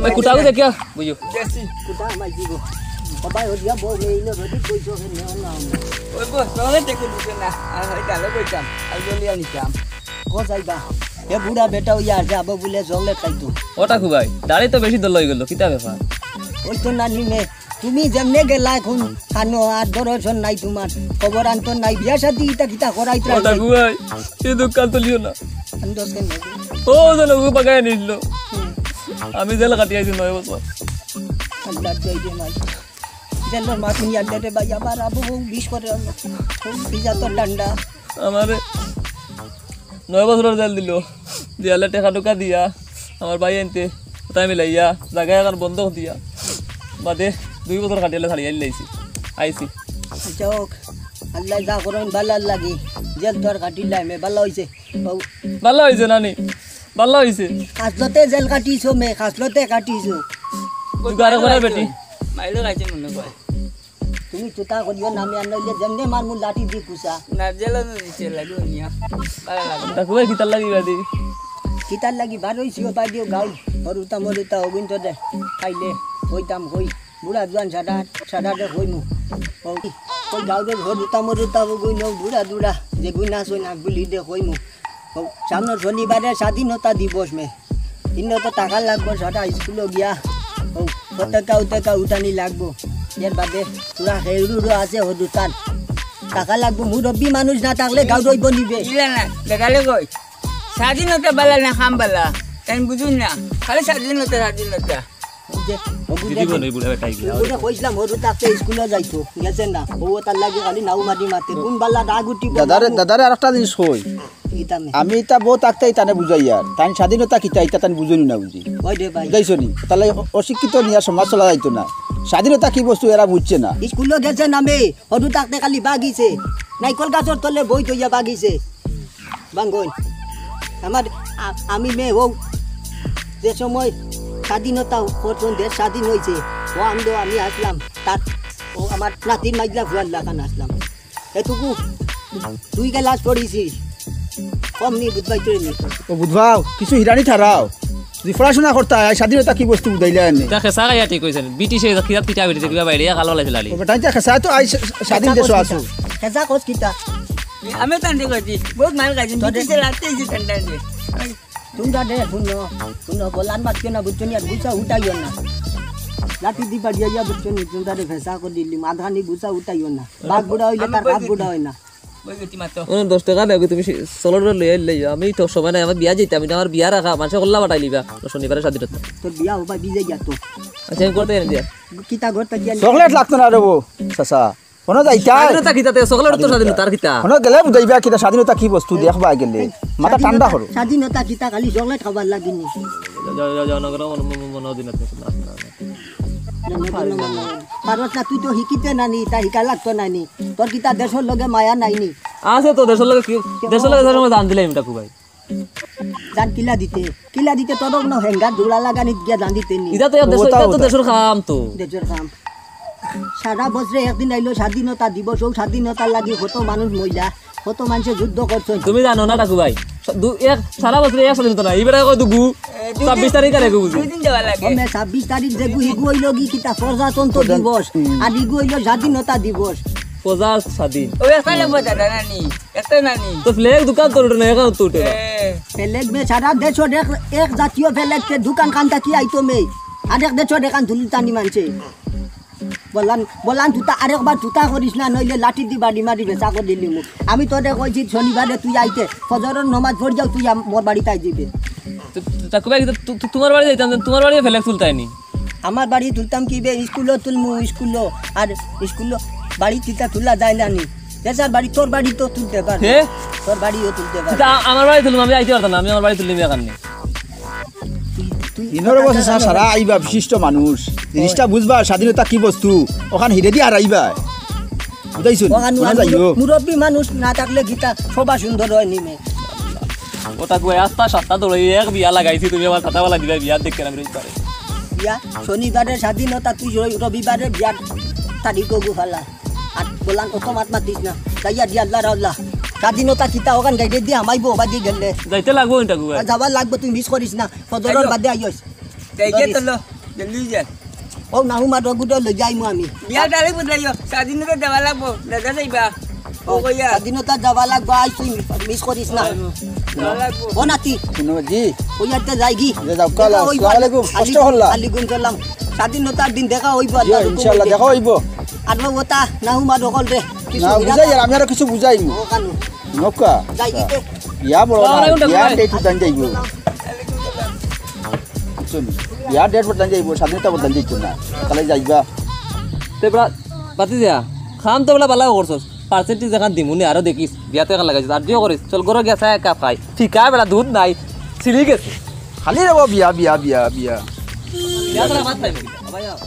ওই কুটাও দেখিয়া, বুঝো। কুটা মাই দিব। ওই বউ, তোরে দেখে দিছে না। আর হয় গালে বইতাম, আর গলিয়া নিতাম। ও যাইবা, এ বুড়া বেটা অইয়া আর যাবো বুলে চকলেট খাইতো। ওটা খুবাই, দাড়ি তো বেশি দল হয়ে গেল, কিতা ব্যাপার? ওই তো নানি মে, তুমি যেমনে গেলা এখন খানো আর দর্শন নাই তোমার, খবর আনতো নাই, বিয়া শাদি ইতা কিতা করাইতে ওটা খুবাই, এই দোকান তো লিও না। আমি দশ কেন নেব? ও যেন ও বাগায় নিল। আমি জেল কাটি আইছি নয় বছর। আল্লাহ জয় দে মাই। জেলর মা তুমি আল্লাহ রে ভাই, আবার আবু বউ বিষ করে আনলো। ও ভিজা তো ডান্ডা। আমারে নয় বছরর জেল দিল। দিয়ালে টেকা টুকা দিয়া, আমার ভাই আনতে, তাই মিলাইয়া, জায়গায় এখন বন্ধক দিয়া। বাদে দুই বছর কাটিয়ালে ছাড়িয়া আইলাইছি, আইছি। আচ্ছা হোক, আল্লাহ যা করেন ভালার লাগি, জেল তো আর কাটিলাই মে, ভালা হইছে। বাউ। ভালা হইছে নানি, ভালা হইছে। খাসলতে জেল কাটিছো মে, খাসলতে কাটিছো। জুগাড় করে বেটি। মাইলো খাইছে মনে কয়। তুমি চুতা করিও না, আমি আর নইলে যেমনে মারমু লাঠি দি কুচা। না, জেলও তো দিছে, লাগেও নিয়া। ভালা লাগে। তা কই কিতার লাগি বাদি? কিতার লাগি বার হইছি ও বাদিও গাউল। হরুতা মরুতা অগুইন তো দে। খাইলে হইতাম হই। বুড়া জুয়ান সাদা, সাদা দে হইমু। ও, কই গাউল দে হরুতা মরুতা অগুইন বুড়া দুড়া। যে গুইন আসো না গুলি দে হইমু। ও, সামনে শনিবারে স্বাধীনতা দিবস মে। ইনো তো টাকা লাগবো, সারা স্কুলো গিয়া। ও, পতাকা উতাকা উঠানি লাগবো। এর বাদে পুরা হেরুরো আছে হদুতান। টাকা লাগবো, মুরব্বি মানুষ না থাকলে গাউড অইবো নিবে। ইলা না, দেখালে কই? স্বাধীনতা বালা না কাম বালা? তাই বুঝুন না। খালি স্বাধীনতা, স্বাধীনতা। ওই যে, ওই যে, দিদি বলে বুড়া বেটা এগুলা। ওই যে কইছিলাম, হদু থাকতে স্কুলো যাইতো। গেছে না। ও তার লাগি খালি নাউ মাটি মারতে। কোন বালা রাগ উঠিবো? দাদারে, দাদারে আরেকটা জিনিস কই। আমি ইতা বউ থাকতে ইতানে বুঝাইয়ার, তাইন স্বাধীনতা কিতা, ইতা তাইন বুঝইন না বুঝি। ওই রে ভাই। বুঝাইছো নি? তাহলে অ-, অশিক্ষিত নিয়া সমাজ চলা যাইতো না। স্বাধীনতা কি বস্তু এরা বুঝছে না। স্কুলো গেছে নামে, হদু থাকতে খালি বাগিছে। নাইকল গাছর তলে বই থইয়া বাগিছে। বাঙ্গন। আমার, আ-, আমি মে ও যে সময় স্বাধীনতা করছন, দেশ স্বাধীন হইছে, ও আমদো আমি আসলাম। তার, ও আমার নাতির মাইজলা ফুয়ার লাখান আসলাম। এটুকু দুই ক্লাস পড়িছি। কম নি বুঝবাই তো নি। ও বুঝবাও, কিছু হিরানি থারাও। যদি পড়াশোনা করতা, আই স্বাধীনতা কি বস্তু বুঝাইলে আনে। তা খেসা গাইয়া ঠিক কইছেন। ব্রিটিশে খিদা পিঠা বেটি দেখবা বাইরে, ইয়া কালো লাইছে লালি। ও বেটা, ইতা খেসা তো আই স্বাধীন দেশো আছো। খেসা কস কিতা? আমি তো আনতে কইছি, বহুত মার খাইছি, ব্রিটিশে লাগতে এই যে ঠান্ডা আছে। তোমরা রে, হুনো, হুনো, বলান মাতিও না, বুঝছো নি? আর গুছা উঠাইও না। লাঠি দি বাড়িয়া ইয়া, বুঝছো নি? তোমরা রে ভেসা করে দিলি, মাথানি গুছা উঠাইও না। বাঘ বুড়া হইলে তার বাঘ বুড়া হয় না। ওই বেটি মাতো। ওই দশ টাকা দেবে, তুমি সি-, চকলেট লইয়া আইলে ইয়া। আমি তো সময় নাই, আমার বিয়া যাইতে, আমি তো আমার বিয়া রাখা, মানুষে কল্লা বাটাই লিবা, শনিবারে স্বাধীনতা। তোর বিয়া হবা বিজে গিয়া তো। আচ্ছা, আমি করতে জানি দিয়া। কিতা করতে গিয়া? চকলেট লাগতো না রে বউ, চাচা। কোনো যাইতা? স্বাধীনতা কিতা তে? চকলেট তো স্বাধীনতা। স্বাধীনতা, আর কিতা? কোনো গেলে বুঝাইবা কিতা স্বাধীনতা কি বস্তু, দেখবা গেলে। এই মাথা ঠান্ডা করো। স্বাধীনতা কিতা খালি চকলেট খাবার লাগিনি? যাও, যাও, যাও, না করো, মন, মন, মন, মন দিন আপনি। না, না, না, না, না। পারস না, তুই তো হিকিতে না নি, তা হিকা লাগতো না নি। তোর কিতা দেশর লগে মায়া নাই নি? আছে তো দেশর লগে কি, দেশর লগে সবসময় জান দিলে এমটা খুবাই। জান কিলা দিতে, কিলা দিতে তোর অন্য হেঙ্গার ধুলা লাগানিত গিয়া জান দিতে নি। ইটা তো দেশর, ইটা তো দেশর কাম তো। দেশর কাম। সারা বছরে একদিন আইলো স্বাধীনতা দিবস, অউ স্বাধীনতার লাগি কত মানুষ মইলা, কত মানষে যুদ্ধ করছইন। তুমি জানো না টাকু ভাই, দু-, এক সারা বছরে এক স্বাধীনতা নাই, ইবারে কয় দুগু, এ, দুই দিন, ছাব্বিশ তারিখ আর এগু বুঝি। দুই দিন যাওয়া লাগে। অমে ছাব্বিশ তারিখ যেগু, হিগু অইলো কি কিতা প্রজাতন্ত্র দিবস, আর হিগু অইলো স্বাধীনতা দিবস। প্রজা স্বাধীন। ও, একটা লাগবো দাদা নানি, একটা নানি। তো flag দুকান তো উঠে না, এখান তো উঠে না। এ। Flag মে সারা দেশর এক, এক জাতীয় flag তে দুকান খান থাকি আইতো মে। আরেক দেশর এখান তুলি টানি মানষে। বলান, বলান তুতা আরেকবার তুতা করিস না, নইলে লাঠি দি বাড়ি মারি বেচা করি দিলিমু। আমি তোরে কইছি শনিবারে তুই আইতে, ফজরর নমাজ পড়িয়াউ তুই আম-, মোর বাড়িত আই যিবে। তো, তো, টাকু ভাই, তো, তো, তোমার বাড়ি যাইতাম, তোমার বাড়িও flag তুলতায় নি? আমার বাড়ি তুলতাম কিবে, স্কুলো তুলমু, স্কুলো। আর স্কুলো বাড়ি তিতা তুলা যায় না নি। দেশর বাড়ি, তোর বাড়ি তো তুলতে পারবে। হে? তোর বাড়িও তুলতে পারবে। তা আমার বাড়ি তুলমু, আমি আইতে পারতাম না, আমি আমার বাড়ি তুললিমু এখান নি। তুই, তুই ইনোর কথা অবস্থা জানো? সারা আইবা বিশিষ্ট মানুষ। জিনিসটা বুঝবা, স্বাধীনতা কি বস্তু, ওখান হিরে দিয়া হারাইবা। বুঝাইছো নি? ওখান শোনা যাইও। মুরব্বী মানুষ না থাকলে কিতা শোভা সুন্দর অয় নি মে। ওটা কই আস্তা সাতটা দৌড়াই এক বিয়া লাগাইছি, তুমি আমার কথা বলা দিবা, বিয়া দেখে আমি রইতে পারে। বিয়া শনিবারে স্বাধীনতা, তুই রবি-, রবিবারে বিয়ার তারিখ ওগু ফালা। আর বলান অত মাত মাতিস না। যাইয়া দি আল্লাহ রাউল্লাহ। স্বাধীনতা কিতা ওখান গাইডে দি হামাইবো, বাজি গেলে। যাইতে লাগবো ইটা গুয়া। আর যাবার লাগবো, তুই miss করিস না। ফজরর আইও। বাদে আইস। যাইকে করিস। তো লো, জলদি যা। ও নাহুমা ডগুটো লই যাইমু আমি। বিয়া ডাইরেক্ট বদলাইও। স্বাধীনতা দেওয়া লাগবো। দাদা যাইবা। ও কইয়া। স্বাধীনতা যাওয়া লাগবো, আইস তুই miss করিস না। দেওয়া লাগবো। ও নাতি। শুনো জি। ওই একটা যাইগি। যে যাও, কাল দেখা অইবো। আসসালামু আলাইকুম। আলি-, কষ্ট হল্লা। আলাইকুম সালাম। স্বাধীনতার দিন দেখা অইবো, জি, আল্লাহর হুকুম ইনশাআল্লাহ, হইলে। দেখা অইবো। আর ও ওটা নাহুমা ডগল রে। কিছু না, বিরাট বুঝাই আর আমি আরো কিছু বুঝাইমু। ও কানু। নৌকা। যাইগি তে। বিয়া বড় না, না, না, বিয়া না। Date বদলান যাইবো। বুঝছো নি? বিয়া date বদলান যাইবো, স্বাধীনতা বদলান যাইতো না। তাহলে যাইবা। তে বড়া, বাতি দিয়া। খাম তো বড়া বালা করছস। Percentage দেখান দিমুনি আরো দেখিস। বিয়াতে এখান লাগাইছিস। আর জিও করিস। চল ঘরো গিয়া চা এক কাপ খাই। ঠিক আছে বড়া, দুধ নাই। ছিড়ি গেছে। খালি রে বাবা, বিয়া, বিয়া, বিয়া, বিয়া। বিয়া তো ভাত খাইবি। ভাই, আও।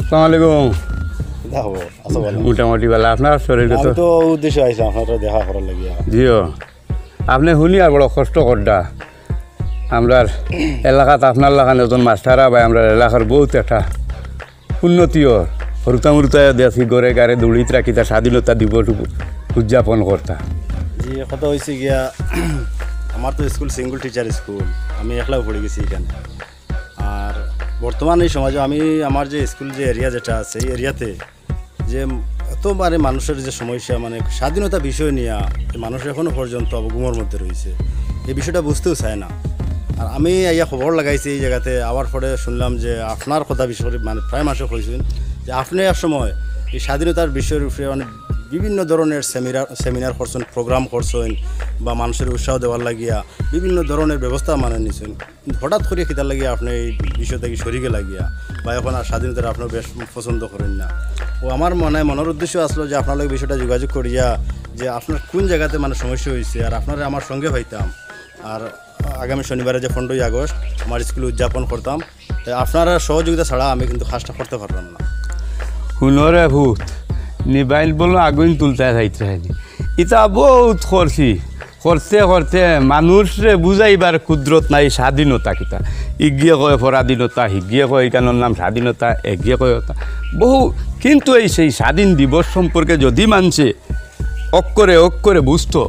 আসসালামু আলাইকুম। দেখো, আচ্ছা, ভালো। মোটামুটি ভালো। আপনার শরীর আমি তো তো উদ্দেশ্যে আইছি, আপনার তো দেখা করার লাগিয়া। জিও, আপনি হুনি আর বড় কষ্ট করডা। আমরার এলাকাত আপনার লাখান একজন মাস্টার আবায় আমরার এলাকার বহুত একটা উন্নতি অর। হুরুতা মুরুতা দেখি ঘরে ঘরে দৌড়িত রাখি তার স্বাধীনতা দিবস উপ-, উদযাপন করতা। জি, কথা হইছে গিয়া, আমার তো স্কুল single teacher স্কুল, আমি একলাও পড়ি গেছি এখানে। আর বর্তমান এই সমাজে আমি আমার যে স্কুল যে area যেটা আছে, এই এরিয়াতে যে এত মানে মানুষের যে সমস্যা, মানে স্বাধীনতা বিষয় নিয়া যে মানুষ এখনো পর্যন্ত অবগুমর মধ্যে রইছে, এই বিষয়টা বুঝতেও চায় না। আর আমি আইয়া খবর লাগাইছি এই জায়গাতে, আওয়ার পরে শুনলাম যে আপনার কথা বিষয়ে মানে প্রায় মানুষে কইছেন যে আপনি এক সময় এই স্বাধীনতার বিষয়ের উপরে অনেক বিভিন্ন ধরনের সেমিনার, সেমিনার করছেন, প্রোগ্রাম করছেন বা মানুষের উৎসাহ দেওয়ার লাগিয়া বিভিন্ন ধরনের ব্যবস্থা মানে নিছেন। হঠাৎ করিয়া কিতার লাগিয়া আপনি এই বিষয় থাকি সরি গেলা গিয়া বা এখন আর স্বাধীনতারে আপনি বেশ পছন্দ করেন না? ও আমার মনে, মনের উদ্দেশ্য আসলো যে আপনার লগে বিষয়টা যোগাযোগ করিয়া যে আপনার কোন জায়গাতে মানে সমস্যা হইছে আর আপনারে আমার সঙ্গে পাইতাম। আর আগামী শনিবারে যে পনেরোই আগস্ট আমার স্কুলে উদযাপন করতাম, তাই আপনারা সহযোগিতা ছাড়া আমি কিন্তু কাজটা করতে পারলাম না। হুনো রে ভূত, নিবাইল বলো আগুন তুলতে চাইতে হয়নি। ইতা বহুত করছি, করতে করতে মানুষরে বুঝাইবার কুদরত নাই স্বাধীনতা কিতা। ইগিয়ে কয় পরাধীনতা, হিগিয়ে কয় ইখানর নাম স্বাধীনতা, এগিয়ে কয় ওতা। বহু, কিন্তু এই সেই স্বাধীন দিবস সম্পর্কে যদি মানষে অক্ষরে অক্ষরে বুঝতো,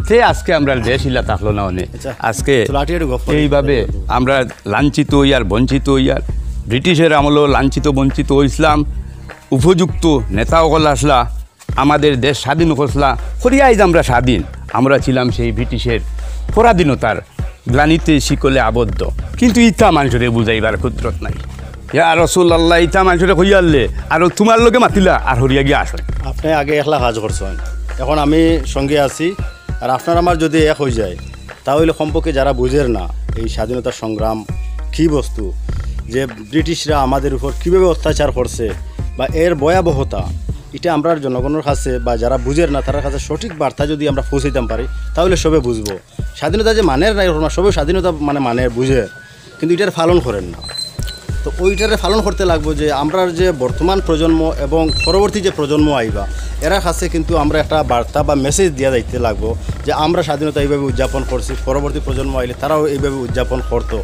তে আজকে আমরার দেশ ইলা থাকলো না অনে। আচ্ছা, আজকে চলো, আটি আটি গপ করি। এইভাবে আমরা লাঞ্ছিত হইয়ার, বঞ্চিত হইয়ার, ব্রিটিশের আমলেও লাঞ্ছিত বঞ্চিত হইছিলাম, উপযুক্ত নেতা অকল আসলা, আমাদের দেশ স্বাধীন করছিলা, করিয়া আইজ আমরা স্বাধীন। আমরা ছিলাম সেই ব্রিটিশের পরাধীনতার গ্লানিতে শিকলে আবদ্ধ, কিন্তু ইতা মানষরে বুঝাইবার কুদরত নাই। ইয়া রাসূলুল্লাহ, ইতা মানষরে কইয়ারলে, আর তুমার লগে মাতিলা, আর হরিয়া গিয়া আসো। আপনি আগে একলা কাজ করছেন, এখন আমি সঙ্গে আছি, আর আপনার আমার যদি এক হয়ে যায়, তা হইলে কমপক্ষে যারা বুঝের না এই স্বাধীনতা সংগ্রাম কি বস্তু, যে ব্রিটিশরা আমাদের উপর কীভাবে অত্যাচার করছে বা এর ভয়াবহতা, ইটা আমরার জনগণর কাছে বা যারা বুঝের না, তারার কাছে সঠিক বার্তা যদি আমরা পৌঁছাইতাম পারি, তাহলে সবে বুঝবো। স্বাধীনতা যে মানের না, এরকম না, সবে স্বাধীনতা মানে, মানে বুঝে, কিন্তু ইটার পালন করের না। তো ওইটারে পালন করতে লাগবো যে আমরার যে বর্তমান প্রজন্ম এবং পরবর্তী যে প্রজন্ম আইবা, এরার কাছে কিন্তু আমরা একটা বার্তা বা মেসেজ দিয়া যাইতে লাগবো যে আমরা স্বাধীনতা এইভাবে উদযাপন করছি, পরবর্তী প্রজন্ম আইলে তারাও এইভাবে উদযাপন করতো।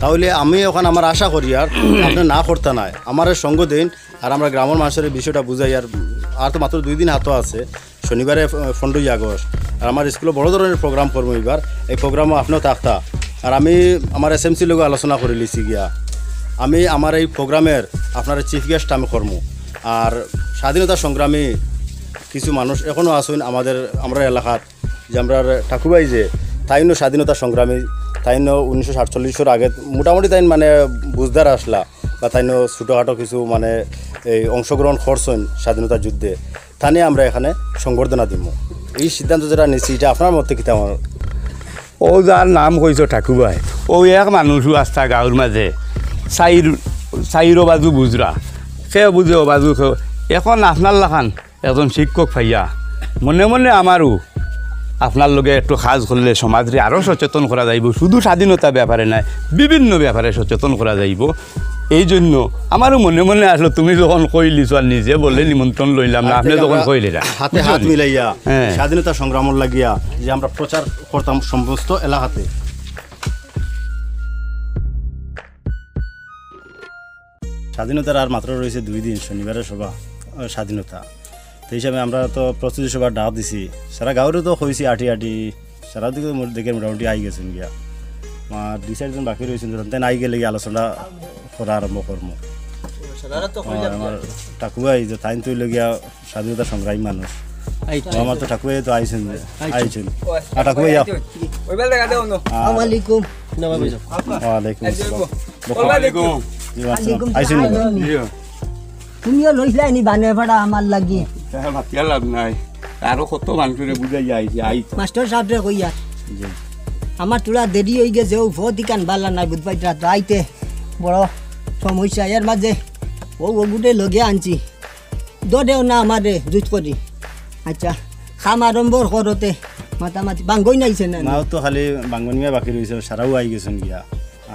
তাহলে আমি এখন আমার আশা করি আর আপনি না করতা নায়, আমার সঙ্গ দিন, আর আমরা গ্রামের মানুষের এই বিষয়টা বুঝাই। আর, আর তো মাত্র দুই দিন হাতো আছে, শনিবারে ফ-, পনেরোই আগস্ট, আর আমার স্কুলে বড় ধরনের প্রোগ্রাম করবো এবার। এই প্রোগ্রামও আপনিও থাকতা। আর আমি আমার এসএমসির লগে আলোচনা করে লিছি গিয়া, আমি আমার এই প্রোগ্রামের আপনার চিফ গেস্ট আমি করমু। আর স্বাধীনতা সংগ্রামী কিছু মানুষ এখনও আছেন আমাদের, আমরা এলাকাত, যে আমরা ঠাকুবাই যে, তাইনও স্বাধীনতা সংগ্রামী, তাইনও উনিশশো সাতচল্লিশর আগে মোটামুটি তাইন মানে বুঝদার আসলা, বা তাইনও ছোটোখাটো কিছু মানে এই অংশগ্রহণ করছেন স্বাধীনতা যুদ্ধে, তানে আমরা এখানে সংবর্ধনা দিমু। এই সিদ্ধান্ত যেটা নিছি, এটা আপনার মতে কিতা আমার? ও যার নাম কইছো ঠাকুবাই, ও এক মানুষও আস্তা গাঁওর মাঝে চাইর, চাইরো বাজু বুঝরা, কেউ বুঝে ও বাজু কেউ। এখন আপনার লাখান একজন শিক্ষক পাইয়া মনে মনে আমারও আপনার লগে একটু কাজ করলে সমাজরে আরও সচেতন করা যাইব। শুধু স্বাধীনতা ব্যাপারে নয়, বিভিন্ন ব্যাপারে সচেতন করা যাইব। এই জন্য আমারও মনে মনে আসলো, তুমি যখন কইলিছো আর নিজে বলে নিমন্ত্রণ লইলাম না, আপনি যখন কইলে না, হাতে হাত মিলাইয়া হ্যাঁ। স্বাধীনতা সংগ্রামর লাগিয়া যে আমরা প্রচার করতাম সমস্ত এলাকাতে। স্বাধীনতার আর মাত্র রয়েছে দুই দিন, শনিবারের সভা, আহ, স্বাধীনতা। তো হিসাবে আমরা তো প্রস্তুতি সভার ডাক দিছি, সারা গাঁওরে তো কইছি আটি আটি, সারা দিকে মোট-, দেখে মোটামুটি আই গেছেন গিয়া। আর দুই চারজন বাকি রয়েছেন, তাই আই গেলে গিয়া আলোচনা করা আরম্ভ করবো। আমার ঠাকুবাই যে তাইন তুই লগিয়া স্বাধীনতা সংগ্রামী মানুষ। আচ্ছা। ও, আমার তো ঠাকুবাই তো আইছেন, আইছেন। আর ঠাকুবাই যাও। ওই বেলা দেখা দেও না। আর আসসালামু আলাইকুম। ওয়ালাইকুম আসসালাম। ওয়ালাইকুম। জি, আসসালাম। আইছেন নি? তুমিও লইছলায় নি বানের ভাড়া আমার লাগি? তা মাতিয়া লাভ নাই। আরো কত মানুষরে বুঝাইয়া আইছি, আই। মাস্টার সাহেবরে কইয়া। জি। আমার থুড়া দেরি অই গেছে, ও ফতিকান বালা নাই, বুঝবাই তো আইতে বড় সমস্যা। এর মাঝে ও, ও গুটে লগে আনছি। দদেও না আমারে জুত করি। আচ্ছা, কাম আরম্ভ করতে মাতামাতি বাঙ্গই নাইছে না। মাও তো খালি বাঙ্গনিয়া বাকি রইছে, সারাও আই গেছেন গিয়া।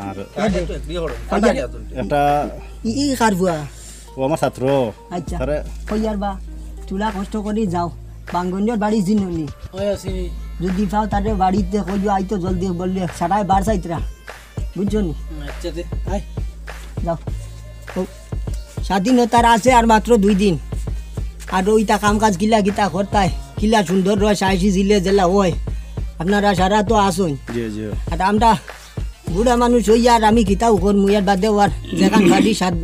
আর একটা ই, ই কার ফুয়া? ও আমার ছাত্র। আচ্ছা। তারে কইয়ার বা, তুলা কষ্ট করি যাও, বাঙ্গনিয়ার বাড়ি জিননি। ওই আছি। যদি পাও তারে বাড়িতে কইও, আইতো জলদি বললে, সারায় বার চাইতরা। বুঝছো নি? আচ্ছা দে, আয়। যাও। ও, স্বাধীনতার আছে আর মাত্র দুই দিন। আর ওইটা কাম কাজ কিলা কিতা করতায়, কিলা সুন্দর রয়, সাহসী জিলে জেলা হয়। আপনারা সারা তো আসুন। জি, জি। আর আমরা বুড়া মানুষ হই আর আমি কিতাও করমু, এর বাদে আর যেখান বাড়ি সাত,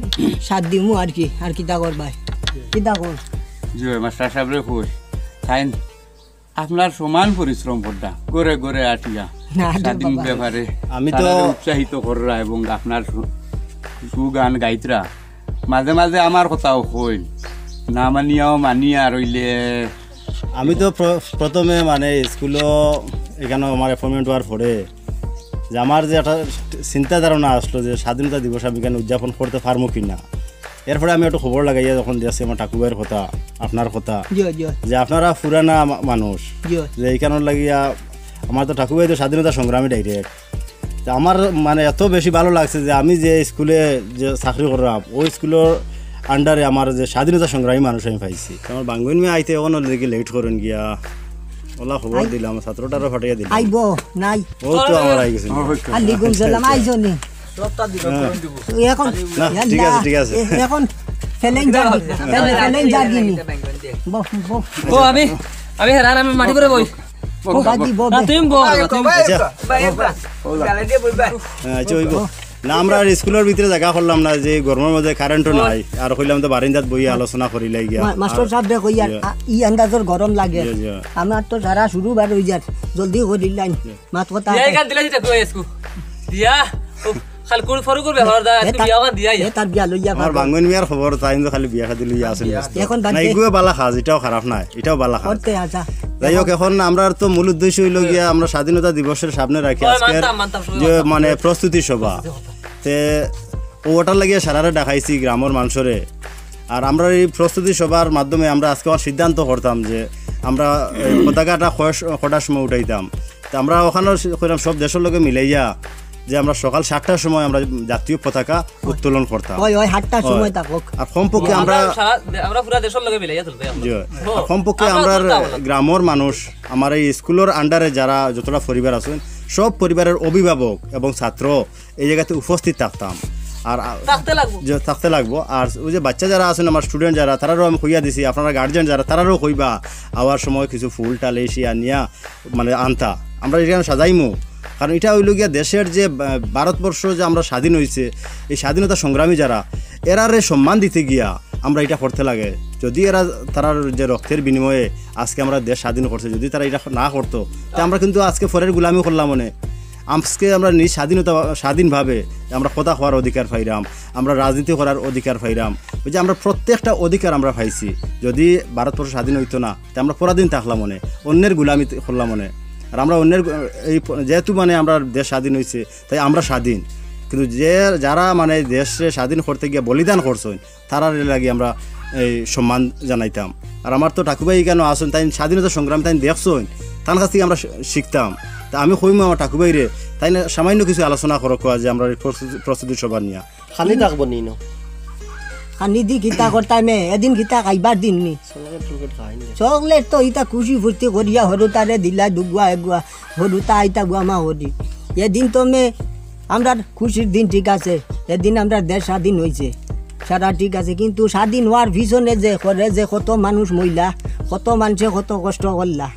সাত দিমু আর কি, আর কিতা করবায়? কিতা কর? জি, মাস্টার সাহেবরে কই। তাইন আপনার সমান পরিশ্রম করতা, ঘরে ঘরে আটিয়া না, আরে স্বাধীন বাবা। ব্যাপারে আমি তো তারারে উৎসাহিত কররা এবং আপনার সু-, সুগান গাইতরা। মাঝে মাঝে আমার কথাও কইন, না মানিয়াও মানিয়া রইলে। আমি তো প্র-, প্রথমে মানে স্কুলও এখানে আমার অ্যাপয়েন্টমেন্ট হওয়ার পরে যে আমার যে একটা চিন্তা ধারণা আসলো যে স্বাধীনতা দিবস আমি এখানে উদযাপন করতে পারবো কি না, এরপরে আমি একটু খবর লাগাইয়া যখন দেখছি আমার ঠাকুরবাইর কথা, আপনার কথা, জি, জি। যে আপনারা পুরানা মা-, মানুষ, জি। যে এই কারণে লাগিয়া আমার তো ঠাকুরবাই তো স্বাধীনতা সংগ্রামী ডাইরেক্ট। তা আমার মানে এত বেশি ভালো লাগছে যে আমি যে স্কুলে যে চাকরি করলাম, ওই স্কুলের আন্ডারে আমার যে স্বাধীনতা সংগ্রামী মানুষ আমি পাইছি। তো আমার বাঙ্গুইন মেয়ে আইতে এখন দেখি লেট করেন গিয়া, ওলা খবর আই-, দিলাম, ছাত্রটারও ফাটাইয়া দিলাম। আইবো, নাই। ও তো আমার আই গেছে। ওয়ালাইকুম সালাম, আইছো নি? সবটা দিবা, হ্যাঁ। করে দিব। তুই এখন, না, ঠিক আছে, ঠিক আছে। এ-, এখন ফেলেন যার কি? ফেলেন, ফেলেন যার কি নি? বহ, বহ। ও, আমি, আমি হেরান, আমি মাটি করে বই। বহ, বাকি বহ, না, বে। তুমি বহ। আচ্ছা। হ্যাঁ, আচ্ছা, ওই বহ। না, আমরা আর স্কুলের ভিতরে জাগা করলাম না, যে গরমের মধ্যে কারেন্টও নাই। আর কইলাম তো বারিন্দাত বইয়া আলোচনা করি লাই গিয়া। মা-, মাস্টার আর সাহেব দেখো ইয়ার, ইয়ে। আ, ই আন্দাজর গরম লাগে। ইয়ে, ইয়ে। আমার তো সারা শুরু বার হই যার, জলদি করি লাইন। ইয়ে। মাত কথা দিয়া আছে। এখান দিলে সেটা কই আজকু? দিয়া, ও, খাল কুল ফরু করবে, হর দা, আজকু এ তার, বিয়া ওখান দিয়া এ যা। তার বিয়া লইয়া আমার ভাবে। বাঙ্গুন মিয়ার খবর, তাই কিন্তু খালি বিয়া শাদী লইয়া আছেন এ ব্যস্ত। এখন বাদ না, দে। এগুলো বালা কাজ, এটাও খারাপ না, এটাও বালা কাজ। করতে আছা। যাই হোক, এখন আমরা তো মূল উদ্দেশ্য হইল গিয়া আমরা স্বাধীনতা দিবসের সামনে রাখি ওই আজকের মানতাম, মানতাম, সবাই যে মানতাম। মানে প্রস্তুতি সভা। প্রস্তুতি সভা। তে ওটার লাগিয়া সারারে ডাকাইছি গ্রামের মানুষরে। আর আমরা এই প্রস্তুতি সভার মাধ্যমে আমরা আজকে আমার সিদ্ধান্ত করতাম যে আমরা এই পতাকাটা কয় স-, কটার সময় উঠাইতাম। তো আমরা ওখানেও সে-, কইলাম সব দেশের লগে মিলাইয়া যে আমরা সকাল সাতটার সময় আমরা জাতীয় পতাকা উত্তোলন করতাম। ওই, ওই, সাতটার ওই। সময় থাকুক। আর কমপক্ষে আমরা আমরা সারা দে-, আমরা পুরা দেশের লগে মিলাইয়া তুলতে আমরা। জি, ওই। ও, আর কমপক্ষে আমরা আমরা তুলতাম না। গ্রামের মানুষ, আমার এই স্কুলের আন্ডারে যারা যতটা পরিবার আছেন, সব পরিবারের অভিভাবক এবং ছাত্র এই জায়গাতে উপস্থিত থাকতাম। আর আ-, থাকতে লাগবো। যে থাকতে লাগবো। আর ওই যে বাচ্চা যারা আছেন, আমার স্টুডেন্ট যারা, তারারও আমি কইয়া দিছি, আপনারা গার্জিয়ান যারা, তারারও কইবা, আওয়ার সময় কিছু ফুল টাল এসে আনিয়া মানে আনতা। আমরা এখানে সাজাইমু, কারণ এটা হইল গিয়া দেশের যে, আহ, ভারতবর্ষ যে আমরা স্বাধীন হইছে, এই স্বাধীনতা সংগ্রামী যারা, এরারে সম্মান দিতে গিয়া আমরা এটা করতে লাগে। যদি এরা, তারার যে রক্তের বিনিময়ে আজকে আমরা দেশ স্বাধীন করছে, যদি তারা এটা না করতো, তা আমরা কিন্তু আজকে পরের গোলামি করলাম মনে। আজকে আমরা নিজ স্বাধীনতা, স্বাধীনভাবে আমরা কথা কওয়ার অধিকার পাইরাম, আমরা রাজনীতি করার অধিকার পাইরাম। ওই যে আমরা প্রত্যেকটা অধিকার আমরা পাইছি, যদি ভারতবর্ষ স্বাধীন হইতো না, তে আমরা পরাধীন থাকলাম মনে, অন্যের গোলামি করলাম মনে। আর আমরা অন্যের গো-, এই প-, যেহেতু মানে আমরা দেশ স্বাধীন হইছে, তাই আমরা স্বাধীন। কিন্তু যে, যারা মানে দেশে স্বাধীন করতে গিয়া বলিদান করছেন, তারার লাগি আমরা এই সম্মান জানাইতাম। আর আমার তো ঠাকুভাই এখানে আছেন, তাই স্বাধীনতা সংগ্রাম তাই দেখছেন, তার কাছ থেকে আমরা শি-, শিখতাম। তা আমি কইমু আমার ঠাকুভাইরে, তাই না সামান্য কিছু আলোচনা করো কোয়া যে আমরা এই প্রস্তুতি, প্রস্তুতি সভা নিয়ে। খানি থাকবো নি ন? খানি দি কিতা করতাম এ? এদিন কিতা খাইবার দিন নি? চকলেট টকলেট খাই নি। চকলেট তো ইতা খুশি ফুর্তি করিয়া হরু তারে দিলা দুগুয়া এগুয়া, হরু তা আইতা গুয়া মা হরি। এদিন তো মে আমরার খুশির দিন, ঠিক আছে, এদিন আমরার দেশ স্বাধীন হইছে, সারা ঠিক আছে, কিন্তু স্বাধীন হওয়ার পিছনে যে করে যে কত মানুষ মইলা, কত মানষে কত কষ্ট করলা,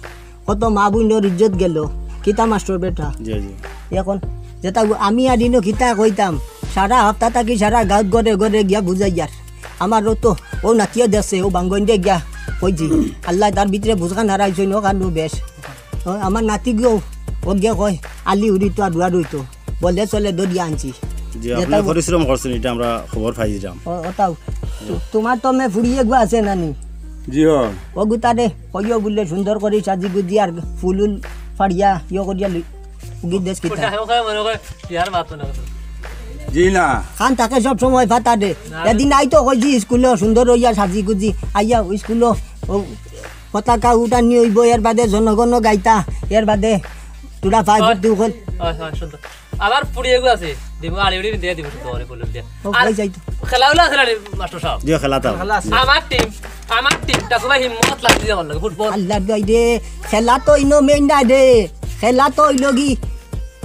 কত মা বইনর ইজ্জত গেল, কিতা মাস্টর বেটা। জি, জি। এখন যেটা আমি আর ইনো কিতা কইতাম, সারা হাপ্তা থাকি সারা গাঁত ঘরে ঘরে গিয়া বুঝাইয়ার। আমারও তো ও নাতিয়ে দেখছে, ও বাঙ্গইন্দে গিয়া কইছি, আল্লাহ তার ভিতরে বুঝখান হারাইছইন, ও কান্দু বেশ। ও আমার নাতি গিয়েও ও গিয়া কয়, আলি উড়ি তো আর দুয়ার হইতো, বলে চলে দরিয়া আনছি। জি, যেটা আপনি ও- পরিশ্রম করছেন, এটা আমরা খবর পাইছিলাম। ও-, ওটাও। তো-, তোমার তো মে ফুড়িয়ে গো আছে নানি? জি হ। ও গুতারে কইও বললে সুন্দর করে সাজি গুজি আর ফুল উল ফাড়িয়া ইয়ে করিয়া লই-, উগি দেশ কিতা। ওটা ওকে মনে করে ইয়ার মাত না। জি না। খান তাকে সব সময় ফাতা দে। না। এদিন আই তো কইছি স্কুলে সুন্দর হইয়া সাজি গুজি আইয়া স্কুলে ও পতাকা উঠানি হইব, এর বাদে জনগণ গাইতা, এর বাদে তোরা ভাই হয়। বুদ্ধি হল। হয়, হয়, সুন্দর। আবার ফুড়িয়ে গো আছে, দিব আড়ি উড়ি দিয়ে দিব সুন্দর করে বলুন দিয়ে। ও, আর কই যাইতো? খেলাধুলা আছে না রে, মাস্টার সাহেব? জি, খেলাতাম। আমার টিম, আমার টিম, ঠাকুর ভাই হিম্মত লাগছে আমার লগে, ফুটবল। আল্লাহর দোয়াই রে, খেলা তো ইনো মেইন না রে, খেলা তো হইল কি,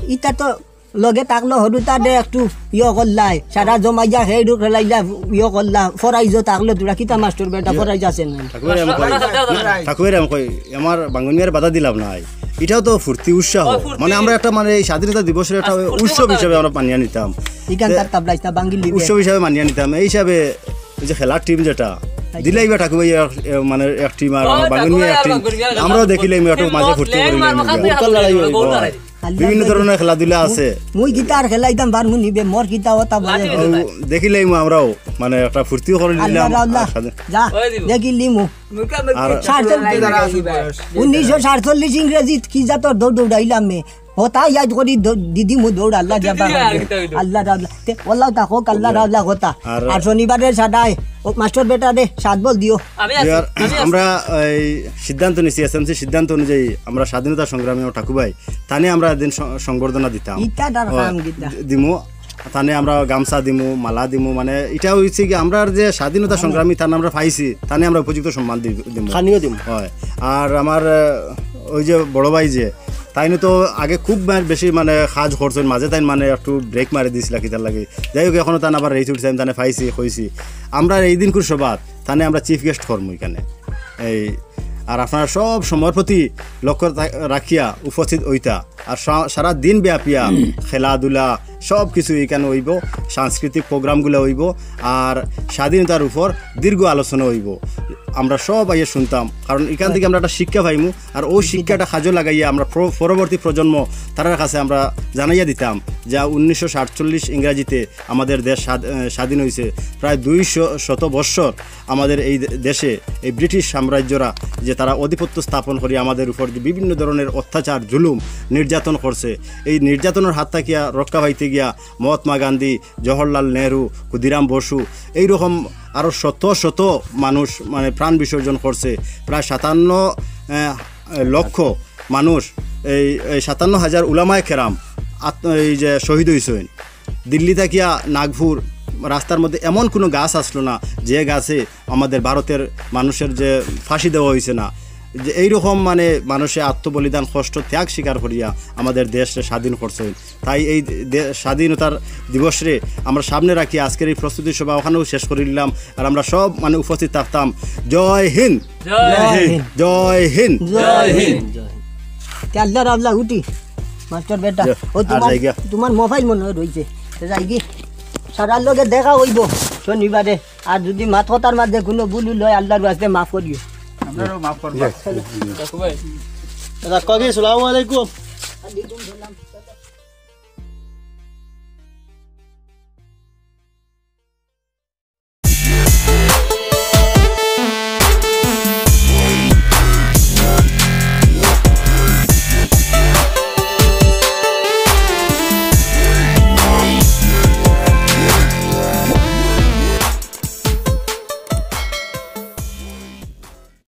ইটা তো লগে থাকলো হরুতা দে একটু ইয়ে করলাই, সারা জমাইয়া হেডু খেলাইলা ইয়ে করলা, ফরাইজও থাকলো তোরা কিতা মাস্টার বেটা, ফরাইজ আছে না? ঠাকুর ভাই, আমি কই, মাস্টার, মাস্টার, মাস্টার। ঠাকুর ভাই, আমি কই, আমার বাঙ্গুনিয়ার বাধা দিলাম নাই। এটাও তো ফুর্তি উৎসাহ, ও, ফুর্তি। মানে আমরা একটা মানে এই স্বাধীনতা দিবসের একটা আর ফুর্তি উৎসব করতে হিসাবে হবে। আমরা মানিয়ে নিতাম। ইখান যে তার তাবলা ইসটা বাঙ্গি লিবে। উৎসব হিসাবে মানিয়ে নিতাম। এই হিসাবে ওই যে খেলার টিম যেটা আচ্ছা। দিলাই বা ঠাকুর ভাই এক, এ, মানে এক টিম আর ও, আমার বাঙ্গুনি ঠাকুর ভাই এক আর টিম। বাঙ্গুনি আর আমরাও বাঙ্গুনি। দেখিলে আমি একটু মাঝে ফুর্তি করি লইলাম। গোল লড়াই হইব। গোল লড়াই। বিভিন্ন ধরনের খেলাধুলা আছে। মুই গিটার খেলাইতাম পারমু নিবে, মোর গিটার ওটা বলে। লাঠি ও, দেখিলেই মু আমরাও মানে একটা ফুর্তিও করে নিলাম। আল্লাহ, আল্লাহ। আর সাথে যা, ওই দিব। দেখিলি মু। মুখে মুখে আর সাতচল্লিশ, যারা আছে বয়স। উনিশশো সাতচল্লিশ ইংরেজিত কি জাতর দৌড় দৌড়াইলাম মে। হতা ইয়াদ করি দৌ-, দিদি মু দৌড় আল্লাহ দিদি যাবা। আর কিতা হইলো? আল্লাহ রাল্লাহ। তে ওলাও তা হোক আল্লাহ রাল্লাহ কথা। আর আর শনিবারে সাদায় ও মাস্টার বেটা রে সাত বল দিও। আমি আছি, ইয়ার, আমি আছি। আমরা এই সিদ্ধান্ত নিছি, এসএমসি সিদ্ধান্ত অনুযায়ী আমরা স্বাধীনতা সংগ্রামী ও ঠাকুভাই তানে আমরা এদিন স-, সংবর্ধনা দিতাম। ইটা তার ও, কাম কিতা? দি-, দিমু। তানে আমরা গামছা দিমু, মালা দিমু, মানে, এটা হইছে কি, আমরা যে স্বাধীনতা সংগ্রামী, তানে আমরা পাইছি, তানে আমরা উপযুক্ত সম্মান দি-, দিমু। খানিও দিমু। হয়। আর আমার, আহ, ওই যে বড় ভাই যে, তাইনও তো আগে খুব মা-, বেশি, মানে, কাজ করছেন, মাঝে তাইন, মানে, একটু ব্রেক মারি দিছিলা কিতার লাগি। যাই হোক, এখনো তান আবার রেইস উঠছে, আমি তানে পাইছি, কইছি। আমরা এই দিন খুব সভাত, তানে আমরা চিফ গেস্ট করমু এখানে। এই, আর আপনারা সব সময়ের প্রতি লক্ষ্য রা-, রাখিয়া উপস্থিত হইতা। আর সা-, সারা দিন ব্যাপিয়া খেলাধুলা সব কিছু এখানে হইব, সাংস্কৃতিক প্রোগ্রামগুলো হইব, আর স্বাধীনতার উপর দীর্ঘ আলোচনা হইব। আমরা সব আইয়া শুনতাম, কারণ এখান থেকে আমরা একটা শিক্ষা পাইমু, আর ওই শিক্ষাটা কাজে লাগাইয়া আমরা প্র-, পরবর্তী প্রজন্ম তারার কাছে আমরা জানাইয়া দিতাম যে উনিশশো সাতচল্লিশ ইংরাজিতে আমাদের দেশ স্বাধ-, আহ, স্বাধীন হইছে প্রায় দুইশো শত বৎসর। আমাদের এই দে-, দেশে এই ব্রিটিশ সাম্রাজ্যরা যে তারা আধিপত্য স্থাপন করে আমাদের উপর যে বিভিন্ন ধরনের অত্যাচার, জুলুম, নির্যাতন করছে, এই নির্যাতনের হাত থাকিয়া রক্ষা পাইতে গিয়া মহাত্মা গান্ধী, জওহরলাল নেহরু, ক্ষুদিরাম বসু, এইরকম আরও শত শত মানুষ মানে প্রাণ বিসর্জন করছে। প্রায় সাতান্ন আহ, লক্ষ মানুষ, এই এই সাতান্ন হাজার উলামায়ে কেরাম আত- এই যে শহীদ হইছইন। দিল্লি থাকিয়া নাগপুর রাস্তার মধ্যে এমন কোনো গাছ আসলো না যে গাছে আমাদের ভারতের মানুষের যে ফাঁসি দেওয়া হয়েছে না, যে এইরকম মানে মানুষে আত্মবলিদান, কষ্ট, ত্যাগ স্বীকার করিয়া আমাদের দেশরে স্বাধীন করছইন। তাই এই দে- স্বাধীনতার দিবসরে আমরা সামনে রাখি আজকের এই প্রস্তুতি সভা ওখানেও শেষ করে নিলাম। আর আমরা সব মানে উপস্থিত থাকতাম। জয় হিন্দ। জয় হিন্দ। জয় হিন্দ। জয় হিন্দ। তে আল্লাহর আল্লাহ উঠি, মাস্টার বেটা। যা, ও আর তোমার তোমার মোবাইল মনে হয় রইছে। তে যাইগি, সারার লগে দেখা হইব শনিবারে। আর যদি মাত কথার মাঝে কোনো ভুল লয়, আল্লাহর ওয়াস্তে মাফ করিও। আমরারও মাফ করবা। দাদা কবি, সালামু আলাইকুম।